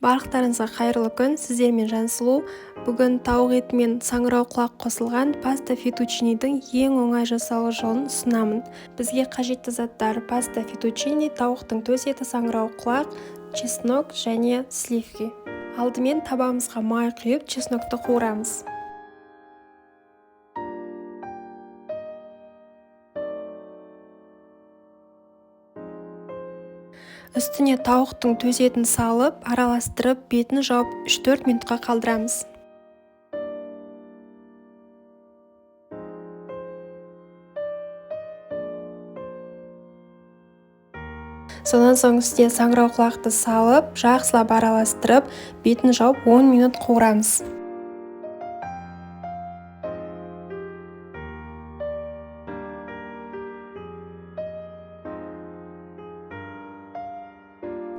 Барлықтарыңызға қайырлы күн! Сіздермен Жансұлу. Бүгін тауық еті мен саңырауқұлақ қосылған паста фетучинидің ең оңай жасалу жолын ұсынамын. Бізге қажетті заттар: паста фетучини, тауықтың төс еті, саңырауқұлақ, чеснок және сливки. Алдымен табамызға май құйып, чеснокты қуырамыз. Үстіне тауықтың төс етін салып, араластырып, бетін жауып 3-4 минутқа қалдырамыз. Сонан соң үстіне саңырауқұлақты салып, жақсылап араластырып, бетін жауып 10 минут қуырамыз.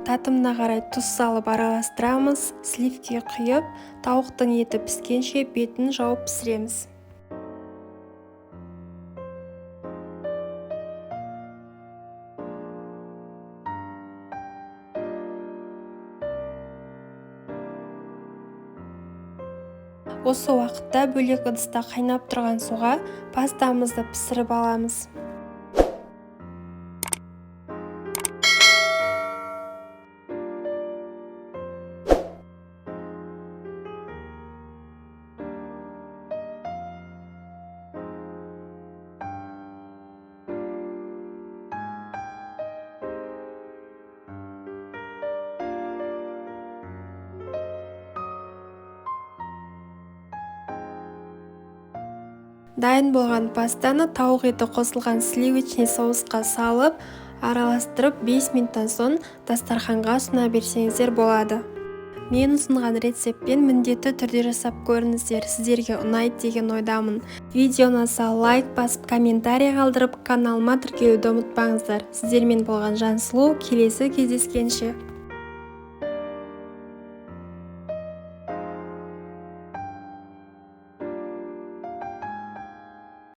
Татымына қарай тұз салып араластырамыз, сливки құйып, тауықтың еті піскенше бетін жауып пісіреміз. Осы уақытта бөлек ыдыста қайнап тұрған суға пастамызды пісіріп аламыз. Дайын болған пастаны тауық еті қосылған сливочный соусқа салып, араластырып 5 минуттан соң дастарханға ұсына берсеңіздер болады. Мен ұсынған рецептпен міндетті түрде жасап көріңіздер, сіздерге ұнайды деген ойдамын. Видео ұнаса лайк басып, комментарий қалдырып, каналыма тіркелуді ұмытпаңыздар. Сіздермен болған Жансұлу, келесі кездескенше.